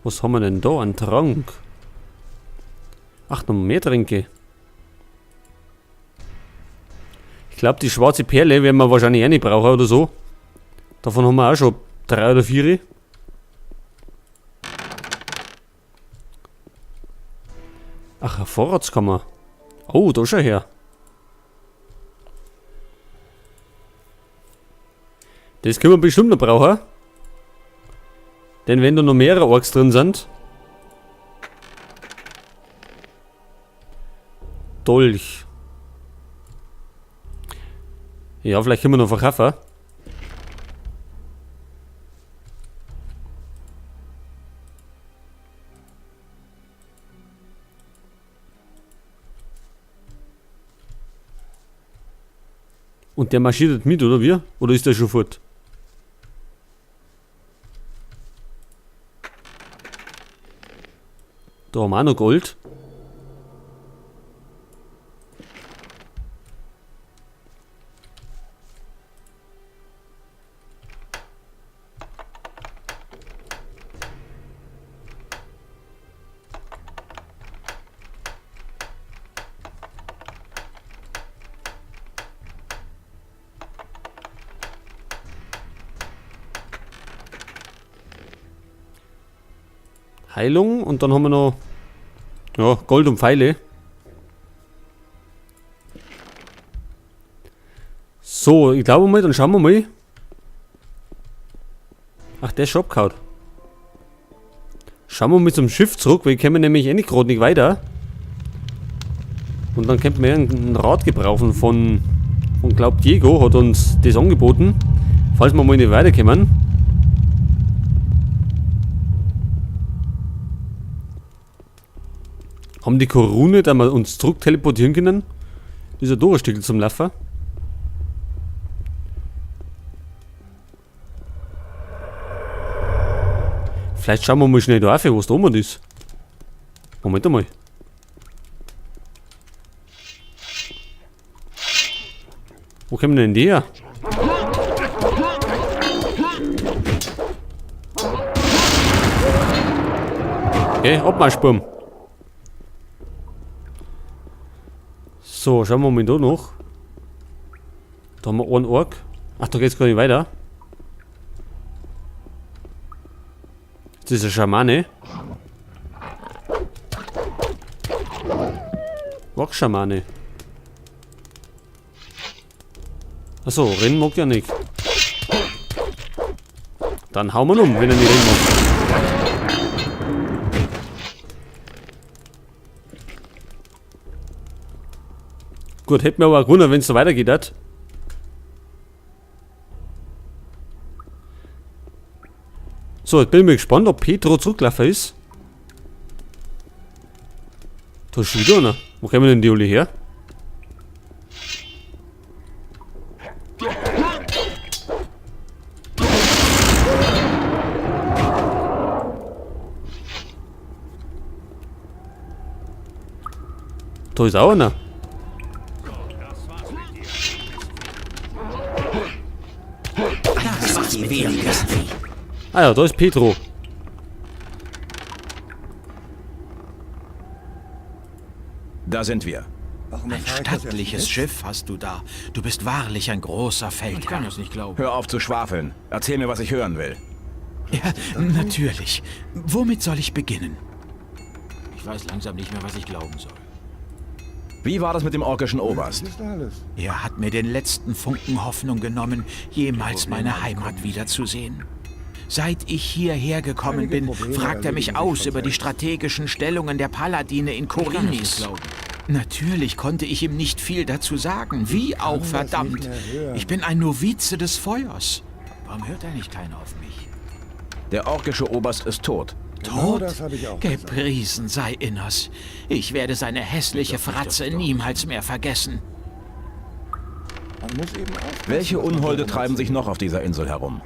Was haben wir denn da? Ein Trank. Ach, noch mehr Tränke. Ich glaube, die schwarze Perle werden wir wahrscheinlich auch nicht brauchen oder so. Davon haben wir auch schon 3 oder 4. Ach, eine Vorratskammer. Oh, da schau her. Das können wir bestimmt noch brauchen. Denn wenn da noch mehrere Orks drin sind. Dolch. Ja, vielleicht können wir noch verkaufen. Und der marschiert mit, oder wie? Oder ist der schon fort? Da haben wir auch noch Gold. Heilung und dann haben wir noch, ja, Gold und Pfeile. So, ich glaube mal, dann schauen wir mal. Ach, der ist abgehauen. Schauen wir mal zum Schiff zurück, weil wir kommen nämlich eh nicht gerade nicht weiter. Und dann könnten wir ja einen Rat gebrauchen von glaub Diego, hat uns das angeboten, falls wir mal nicht weiterkommen. Haben die Korune, da wir uns zurück teleportieren können? Ist ja doch ein Stück zum Laufen. Vielleicht schauen wir mal schnell da auf, was da oben ist. Moment einmal. Wo kommen denn die her? Okay, Abmarschbaum. So, schauen wir mal da noch. Da haben wir einen Ork. Ach, da geht's gar nicht weiter. Das ist ein Schamane. Ork-Schamane. Achso, rennen mag ja nicht. Dann hauen wir ihn um, wenn er nicht rennen mag. Gut, hätte mir aber auch gewundert, wenn's so weitergeht hat. So, jetzt bin ich mal gespannt, ob Pedro zurückgelaufen ist. Da ist schon wieder einer. Wo kommen denn die alle her? Da ist auch einer. Ah ja, da ist Pedro. Da sind wir. Warum Ein erfahre ich das erst stattliches jetzt? Schiff hast du da. Du bist wahrlich ein großer Feldherr. Ich kann es nicht glauben. Hör auf zu schwafeln. Erzähl mir, was ich hören will. Ja, natürlich. Womit soll ich beginnen? Ich weiß langsam nicht mehr, was ich glauben soll. Wie war das mit dem orkischen Oberst? Das ist alles. Er hat mir den letzten Funken Hoffnung genommen, jemals meine Heimat wiederzusehen. Seit ich hierher gekommen Einige bin, Probleme fragt er mich erledigen sich aus von über die selbst. strategischen Stellungen der Paladine in Ich kann es nicht Khorinis. glauben. Natürlich konnte ich ihm nicht viel dazu sagen. Wie auch, das nicht verdammt. mehr hören. Ich bin ein Novize des Feuers. Warum hört eigentlich keiner auf mich? Der orkische Oberst ist tot. Genau Tot? das habe ich auch gesagt. Gepriesen sei Innos. Ich werde seine hässliche Fratze niemals mehr vergessen. Man muss eben aufpassen, Welche was man Unholde so treiben sich noch auf dieser Insel herum?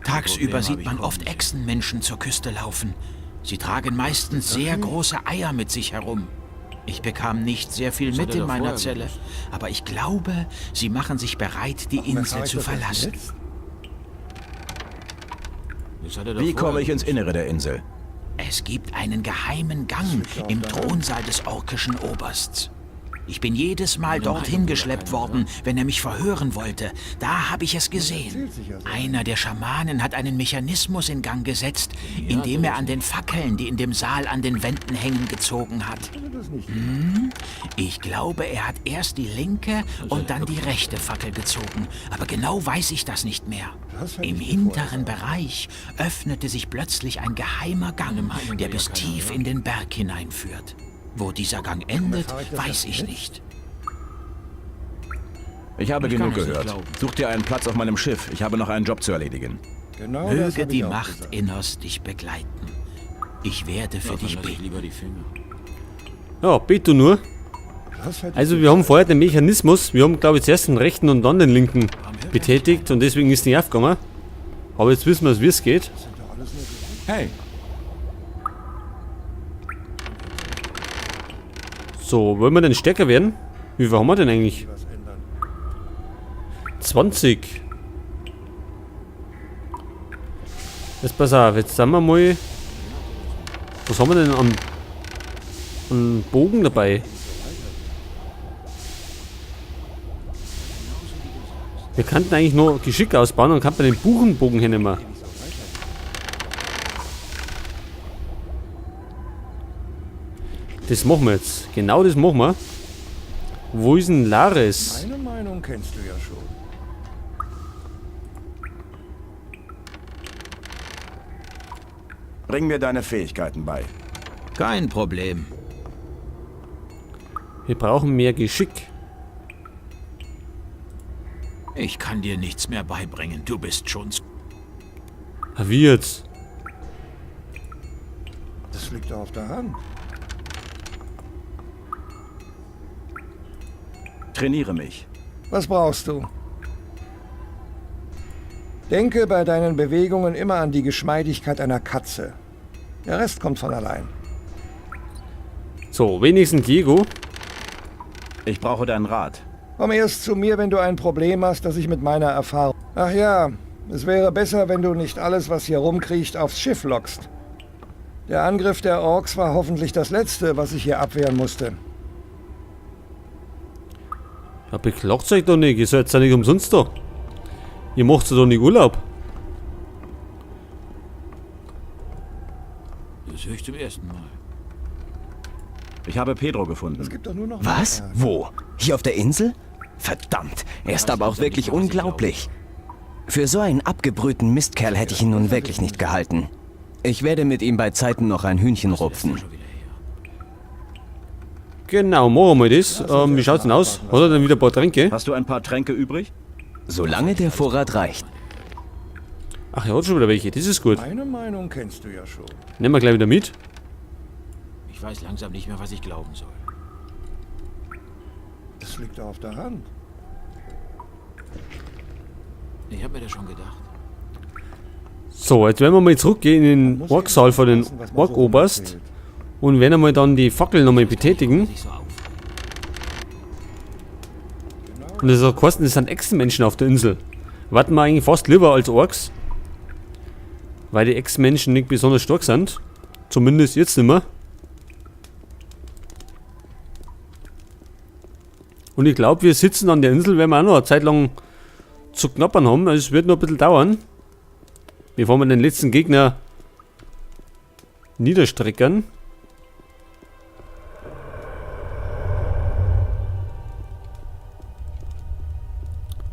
Tagsüber Probleme sieht habe ich man oft kommen sehen. Echsenmenschen zur Küste laufen. Sie tragen meistens sehr große Eier mit sich herum. Ich bekam nicht sehr viel Das hat mit er in doch meiner vorher Zelle, gewusst. aber ich glaube, sie machen sich bereit, die Warum Insel erfahre ich zu das erst verlassen. jetzt? Das hat er doch Wie vorher komme ich ins gewusst. Innere der Insel? Es gibt einen geheimen Gang im Thronsaal des orkischen Obersts. Ich bin jedes Mal dorthin geschleppt worden, wenn er mich verhören wollte. Da habe ich es gesehen. Einer der Schamanen hat einen Mechanismus in Gang gesetzt, indem er an den Fackeln, die in dem Saal an den Wänden hängen, gezogen hat. Ich glaube, er hat erst die linke und dann die rechte Fackel gezogen. Aber genau weiß ich das nicht mehr. Im hinteren Bereich öffnete sich plötzlich ein geheimer Gang, der bis tief in den Berg hineinführt. Wo dieser Gang endet, weiß ich nicht. Ich habe Ich kann genug es nicht gehört. glauben. Such dir einen Platz auf meinem Schiff. Ich habe noch einen Job zu erledigen. Genau das Möge habe die ich auch Macht gesagt. Innos dich begleiten. Ich werde für Davon dich lass ich beten. lieber die Finger. Ja, bet du nur. Das hätte ich Also dir wir haben vorher den Mechanismus, wir haben glaube ich zuerst den rechten und dann den linken betätigt und deswegen ist nicht aufgegangen. Aber jetzt wissen wir, wie es geht. Hey, So, wollen wir denn stärker werden? Wie viel haben wir denn eigentlich? was ändern. 20. Jetzt pass auf, jetzt sind wir mal... Was haben wir denn an Bogen dabei? Wir könnten eigentlich nur Geschick ausbauen, dann kann man den Buchenbogen hernehmen. Das machen wir jetzt. Genau das machen wir. Wo ist denn Lares? Meine Meinung kennst du ja schon. bring mir deine Fähigkeiten bei. Kein Problem. Wir brauchen mehr Geschick. Ich kann dir nichts mehr beibringen. Du bist schon zu Ah, wie jetzt? Das liegt doch auf der Hand. Trainiere mich. Was brauchst du? Denke bei deinen Bewegungen immer an die Geschmeidigkeit einer Katze. Der Rest kommt von allein. So, wenigstens Diego. Ich brauche deinen Rat. Komm erst zu mir, wenn du ein Problem hast, das ich mit meiner Erfahrung... Ach ja, es wäre besser, wenn du nicht alles, was hier rumkriecht, aufs Schiff lockst. Der Angriff der Orks war hoffentlich das Letzte, was ich hier abwehren musste. Ja, beklagt euch doch nicht. Ihr seid ja nicht umsonst da. Ihr macht ja doch nicht Urlaub. Das höre ich zum ersten Mal. Ich habe Pedro gefunden. Es gibt doch nur noch... Was? Wo? Hier auf der Insel? Verdammt, er ist aber auch wirklich unglaublich. Für so einen abgebrühten Mistkerl hätte ich ihn nun wirklich nicht gehalten. Ich werde mit ihm bei Zeiten noch ein Hühnchen rupfen. Schon wieder her. Genau, machen wir mal das. Wie schaut's denn aus? Hat er denn wieder ein paar Tränke? Hast du ein paar Tränke übrig? Solange der Vorrat reicht. Ach, er hat schon wieder welche. Das ist gut. Meine Meinung kennst du ja schon. Nehmen wir gleich wieder mit. Ich weiß langsam nicht mehr, was ich glauben soll. Das liegt doch auf der Hand. Ich habe mir das schon gedacht. So, jetzt werden wir mal zurückgehen in den Muss Orksaal eben von den aufpassen, was man so Orkoberst. erzählt. Und werden einmal dann die Fackel nochmal betätigen. Sich so aufregen. Und das hat geheißen, das sind Echsenmenschen auf der Insel. Warten wir eigentlich fast lieber als Orks. Weil die Echsenmenschen nicht besonders stark sind. Zumindest jetzt nicht mehr. Und ich glaube, wir sitzen an der Insel, werden wir auch noch eine Zeit lang zu knappern haben. Also es wird noch ein bisschen dauern. Bevor wir den letzten Gegner niederstreckern.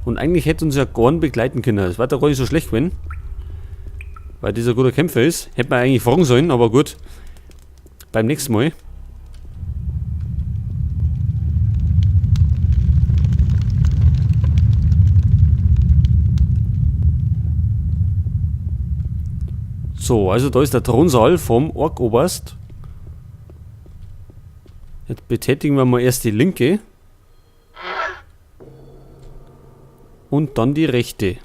Und eigentlich hätte uns ja Gorn begleiten können. Das war doch gar nicht so schlecht gewesen. Weil dieser guter Kämpfer ist. Hätte man eigentlich fragen sollen, aber gut. Beim nächsten Mal. So, also da ist der Thronsaal vom Orkoberst. Jetzt betätigen wir mal erst die linke. Und dann die rechte.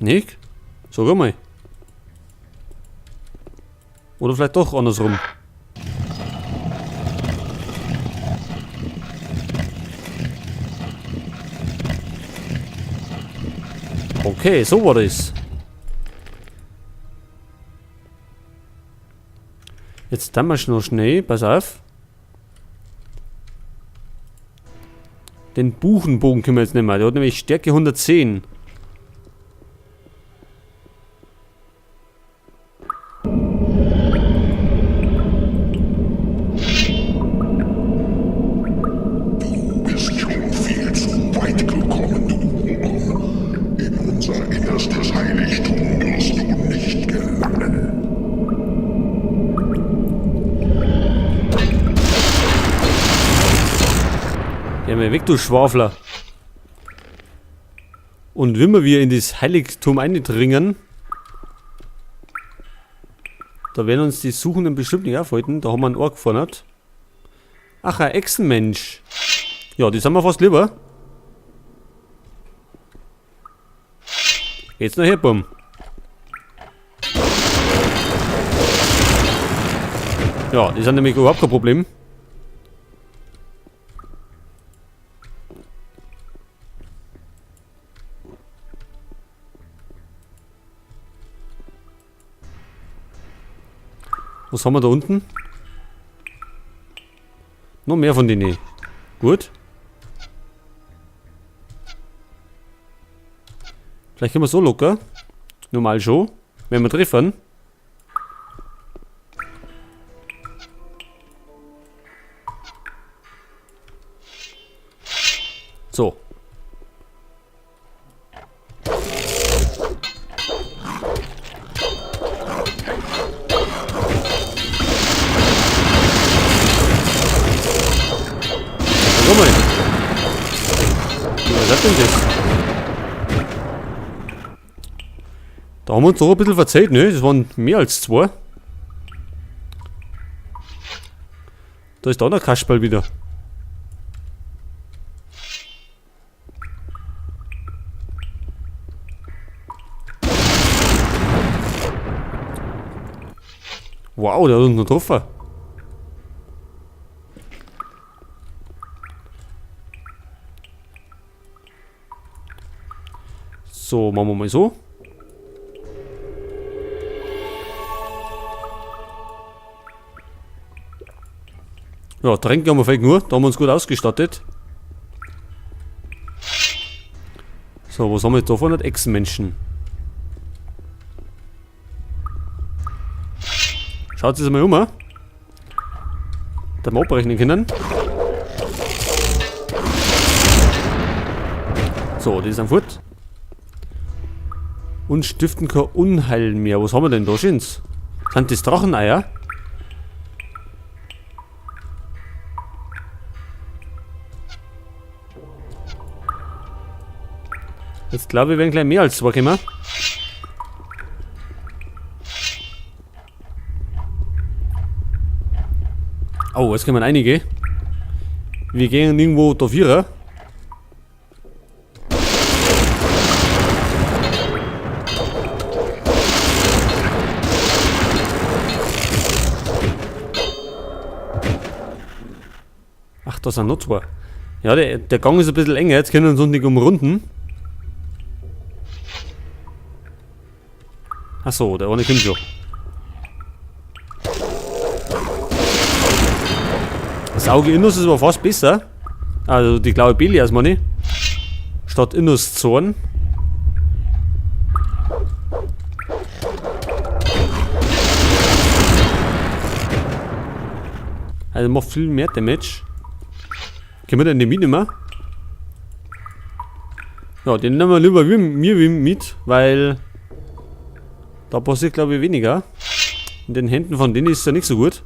Nicht? Sag mal. Oder vielleicht doch andersrum. Okay, so war das. Jetzt dann mal noch schnell, pass auf. Den Buchenbogen können wir jetzt nicht mehr. Der hat nämlich Stärke 110. Du bist schon viel zu weit gekommen, du Wurm. In unser innerstes Heiligtum wirst du nicht gelangen. Geh mal weg, du Schwafler. Und wenn wir in das Heiligtum eindringen, da werden uns die Suchenden bestimmt nicht aufhalten. Da haben wir einen Ork vorne. Ach, ein Echsenmensch. Ja, die sind wir fast lieber. Jetzt noch her, Bumm. Ja, die sind nämlich überhaupt kein Problem. Was haben wir da unten? Noch mehr von denen. Gut. Vielleicht können wir so locker. Normal schon. Wenn wir treffen. So. Komm mal. Was hat denn das? Da haben wir uns doch ein bisschen verzählt, ne? Das waren mehr als zwei. Da ist da noch Kasperl wieder. Wow, der hat uns noch getroffen. So, machen wir mal so. Ja, Tränke haben wir vielleicht nur. Da haben wir uns gut ausgestattet. So, was haben wir jetzt da vorne? Echsenmenschen. Schaut es mal um. Da wir abrechnen können. So, die sind fort. Und stiften kein Unheil mehr. Was haben wir denn da schöns? Sind das Dracheneier? Jetzt glaube ich, wir werden gleich mehr als zwei kommen. Oh, jetzt kommen einige. Wir gehen irgendwo da vierer. Ach, da sind noch zwei. Ja, der Gang ist ein bisschen enger. Jetzt können wir uns nicht umrunden. Achso, der eine kommt schon. Das Auge Innos ist aber fast besser. Also die blaue Belias, meine ich. Statt Innos Zorn. Also macht viel mehr Damage. Können wir denn den mitnehmen? Ja, den nehmen wir lieber mir mit, weil da passiert glaube ich weniger. In den Händen von denen ist es ja nicht so gut.